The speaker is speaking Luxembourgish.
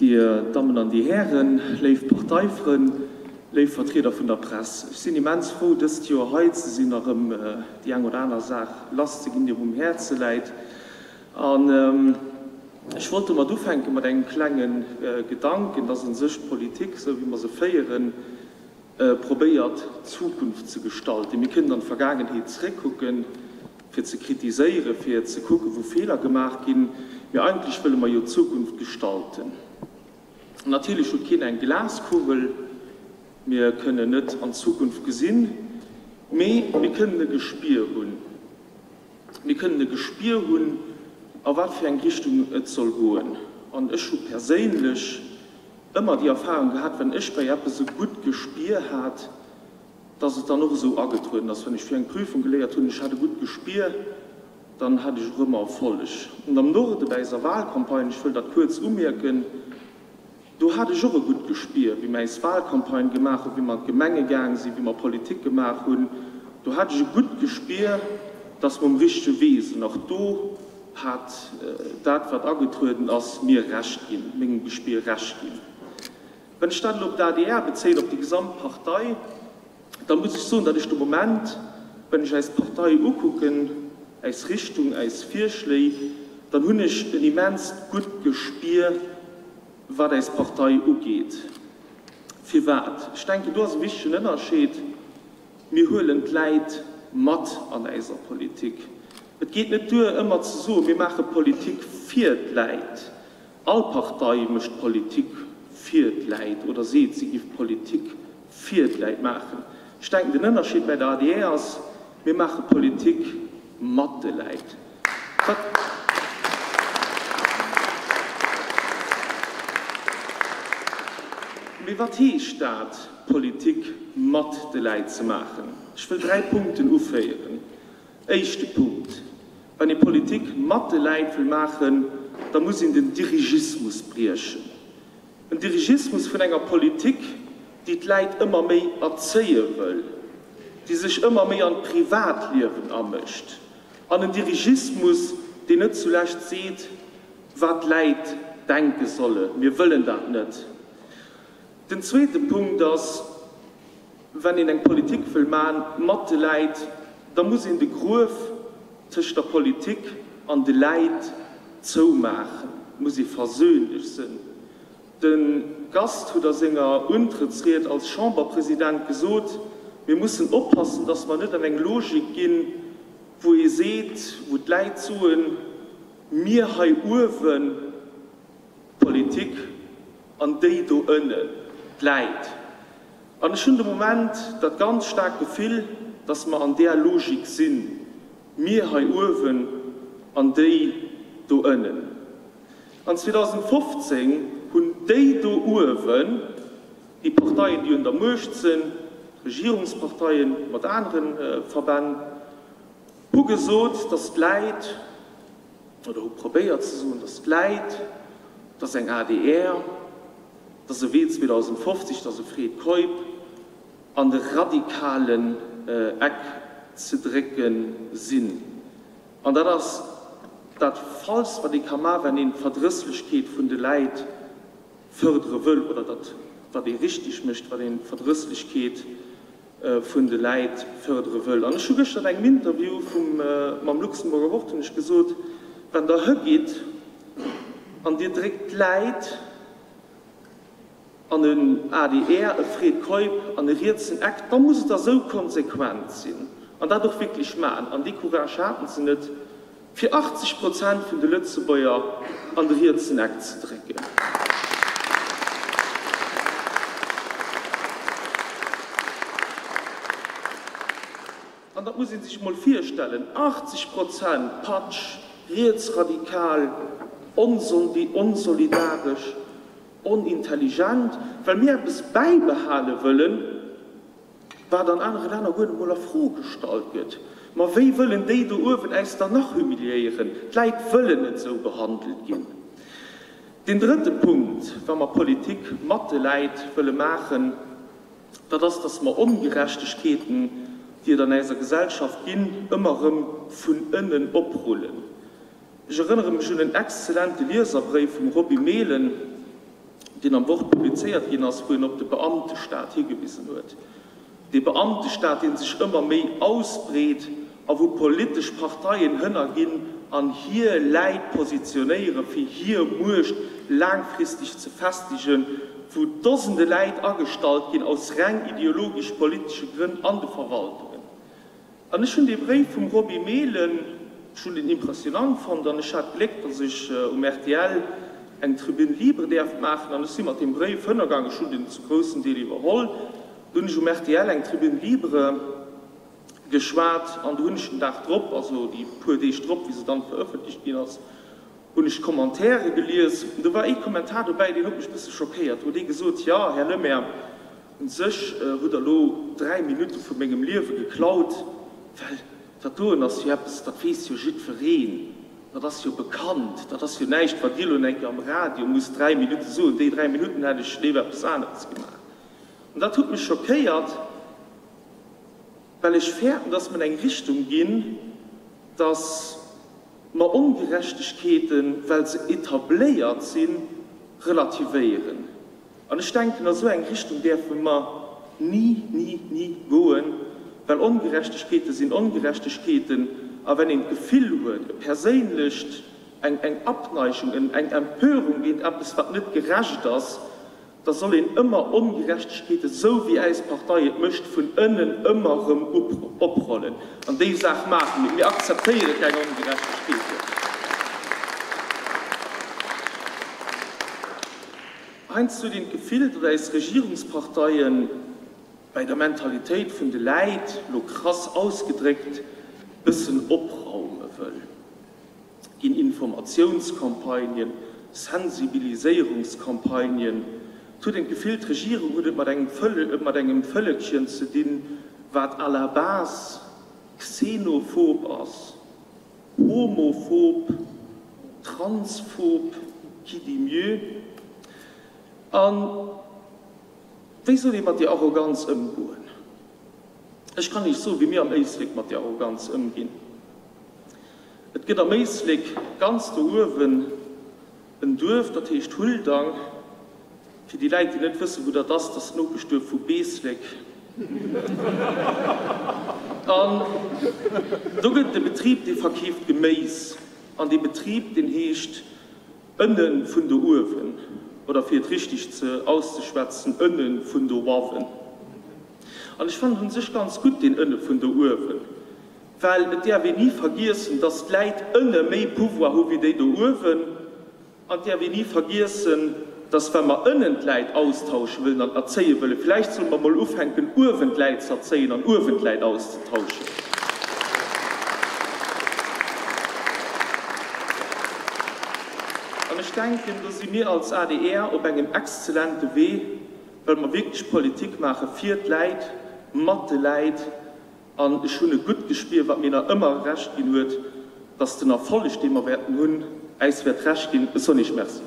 Dir Dammen an Dir Hären, léif Parteifrënn, léif Vertrieder vun der Press, ech sinn immens frou, dëst Joer hei ze sinn a rëm déi eng oder aner Saach lasszeginn, déi mer um Häerze läit. An ech wollt domat ufänke mat engem klenge Gedanken, dass u sech d'Politik, esou wéi mer se féieren, probéiert d'Zukunft ze gestalten. Mir kënnen an d'Vergaangenheet zréckkucken, fir ze kritiséieren, fir ze kucken, wou Feeler gemaach ginn, mee eigentlech wëlle mer jo d'Zukunft gestalten. Natierlech huet keen eng Glaskugel, mir kënnen net an d'Zukunft gesinn, mee mir kënnen e Gespier hunn. Mir kënnen e Gespier hunn, a wat fir eng Richtung et soll goen. An ech hu perséinlech ëmmer déi Erfahrung gehat, wenn ech bei eppes e gutt Gespier hat, dass et dann och esou agetrueden ass. Wann ech fir eng Prüfung geléiert hunn, ech hat e gutt Gespier, dann hat ech och ëmmer Erfolleg. Und am Norde bei eiser Wahlcampagne, ech wëll dat kuerz umierken, do hat ech och e gutt Gespier, wéi mer eis Wahlcampagne gemaach hunn, wéi mer an d'Gemenge gaang sinn, wéi mer Politik gemaach hunn, do hat ech e gutt Gespier, dass mer um richtege Wee sinn. Och do hat dat, wat agetrueden ass, mir Recht ginn, mengem Gespier Recht ginn. Wann ech dat elo op d'ADR bezéien, op déi gesamt Partei, da muss ech soen, datt ech de Moment, wann ech eis Partei ukucken, äis Richtung, äis Virschléi, dann hunn ech en immenst gutt Gespier, wat äis Partei ugeet. Firwat? Ech denken, do ass e wichtegen Ënnerscheed. Mir huelen d'Läit mat an äiser Politik. Et geet net duer, ëmmer ze soen, mir maache Politik fir d'Läit. All Partei mécht Politik fir d'Läit oder seet, si giff Politik fir d'Läit maachen. Ech denken, den Ënnerscheed bäi der adr ass, Mir maache Politik mat de Läit. Wat. Mee wat heescht dat, Politik mat de Läit ze maachen? Ech wëll 3 Punkten uféieren. Éischte Punkt, Wann ee Politik mat de Läit wëll maachen, da muss een den Dirigismus briechen. En Dirigismus vun enger Politik, déi d'Läit ëmmer méi erzéie wëll, déi sech ëmmer méi an d'Privatliewen amëscht. An en Dirigismus, deen net zulescht seet, wat d'Läit denke solle. Mir wëllen dat net. Den zweete Punkt ass, Wenn een eng Politik wëll man mat de Läit, da muss een de Gruef tëscht der Politik an de Läit zoumaachen, muss ee versöhnlech sënn. De Gast huet a senger Untrëttsried als Chamberpresident gesot, mir mussen oppassen, datt mer net an eng Logik ginn, wou ee seet, wou d'Läit soen, mir hei uewen, d'Politik, an déi do ënnen, d'Läit. An ech hunn de Moment dat ganz staarkt Gefill, dass mer an där Logik sinn, mir hei uewen an déi do ënnen. An 2015 hunn déi do uewen, déi Parteien, déi un der Muecht sinn, d'Regierungsparteien mat anere Verbänn, hu gesot, dass d'Läit, oder hu probéiert ze soen, dass d'Läit, dass eng adr, dass e Wee 2050, dass e Fred Keup an de radikalen Eck ze drécke sinn. An dat ass dat Falschst, wat ee ka maachen, wenn een d'Verdrësslechkeet vun de Läit fërdere wëll, oder dat, wat ee richtig mécht, wann een d'Verdrësslechkeet vun de Läit fërdere wëll. An ech hu gëschter an engem Interview vum, mam Luxemburger Wort hunn ech gesot, Wann Der hëgitt an Dir dréckt d'Läit an en adr, e Fred Keup an e rietsen Eck, da musst Der esou konsequent sinn an dat och wierklech maachen. An dee Courage haten se net. Fir 80 Prozent vun de Lëtzebuerger an de rietsen Eck ze drécken. An dat muss ee sech emol virstellen, 80 Prozent Patsch, rietsradikal, onsolidaresch, onintelligent, well mir eppes bäibehale wëllen, wat an anere Länner guer net mol a Fro gestallt gëtt. Ma wéi wëllen déi do uewen äis dann nach humiliéieren? D'Läit wëllen net esou behandelt ginn. Deen drëtte Punkt, wa mer Politik mat de Läit wëlle maachen, dat ass, dass mer Ongerechtegkeeten, déi et an äiser Gesellschaft ginn, ëmmer erëm vun ënnen oprullen. Ech erënnere mech un en exzellente Lieserbréif vum Roby Mehlen. deen am Wort publizéiert ginn ass, wou en op de Beamtestaat higewisen huet. Dee Beamtestaat, dee sech ëmmer méi ausbreet a wou politesch Parteien hënner ginn an hir Läit positionéiere fir hir Muecht laangfristeg ze festigen, wou Dosende Läit agestallt ginn aus reng ideologesch-politesche Grënn an de Verwaltungen. An ech hunn dee Bréif vum Roby Mehlen, ech hunn deen impressionant fonnt an ech hat d'Gléck, datt ech um rtl eng Tribune libre däerft maachen an ech si mat deem Bréif hënnergaang, ech hunn deen zu groussen Deel iwwerholl, do hunn ech um rtl eng Tribune libre geschwat an do hunn ech den Dag drop, also déi puer Deeg drop, wéi se dann verëffentlecht ginn ass, hunn ech d'Commentairen gelies. Do war ee Kommentar dobäi, deen huet mech e bësse schockéiert. Do huet ee gesot, Jo, Här Lemaire, Un sech hutt der lo 3 Minutte vu mengem Liewe geklaut, well dat doen ass jo eppes, dat weess jo jiddwereen, dat ass jo bekannt, dat ass jo näischt, wat Dir lo eng Kéier am Radio musst 3 Minutte soen. Déi 3 Minutten hätt ech léiwer eppes aneres gemaach. An dat huet mech schockéiert, well ech fäerten, dass mer an eng Richtung ginn, dass mer Ongerechtegkeeten, well se etabléiert sinn, relativéieren. An ech denken, a sou eng Richtung däerfe mer ni, ni, ni goen, well Ongerechtegkeete sinn Ongerechtegkeeten. A wenn een d'Gefill huet, e perséinlecht, eng, eng Abneigung, en, eng Empörung géint eppes, wat net gerecht ass, da soll een ëmmer Ongerechtegkeete, sou wéi äis Partei et mécht, vun ënnen ëmmer erëm oprollen. An déi Saach maache mir. Mir akzeptéiere keng Ongerechtegkeeten. Heiansdo huet een d'Gefill, datt äis Regierungsparteien bäi der Mentalitéit vun de Läit, lo krass ausgedréckt, bëssen opraume wëll. Et ginn Informatiounscampagnen, Sensibiliséierungscampagnen. Et huet een d'Gefill, d'Regierung huet et mat engem mat engem Vëllekchen ze dinn, wat à la base xenophob ass. Homophob, transphob, qui dit mieux? A wéi soll ee mat deer Arroganz ëmgoen? Ech kann Iech soen, wéi mir am Éislek mat deer Arroganz ëmginn. Et gëtt am Éislek ganz do uewen en Duerf, dat heescht Huldang. Fir déi Läit, déi net wëssen, wou dat ass, dat ass d'Nopeschduerf vu Beeslek. An do gëtt et e Betrib, dee verkeeft Geméis. An dee Betrib, deen heescht Ënnen vun do uewen, oder fir et richteg ze auszeschwätzen, Ënnen vun do uawen. An ech fannen u sech ganz gutt, deen Ënne vun do uewen, well et däerf een ni vergiessen, dass d'Läit ënne méi Pouvoir hu wéi déi do uewen. An et däerf een ni vergiessen, dass wa mer ënnen d'Läit austausche wëllen an erzéie wëllen, vläicht solle mer mol ufänken, uewen d'Läit ze erzéien an uewen d'Läit auszetauschen. An ech denken, do si mir als adr op engem exzellente Wee, well mer wierklech Politik maache fir d'Läit, mat de Läit. An ech hunn e gutt Gespier, wat mir nach ëmmer Recht ginn huet, dass den Erfolleg, dee mer wäerten hunn, äis wäert Recht ginn. Ech soen Iech Merci.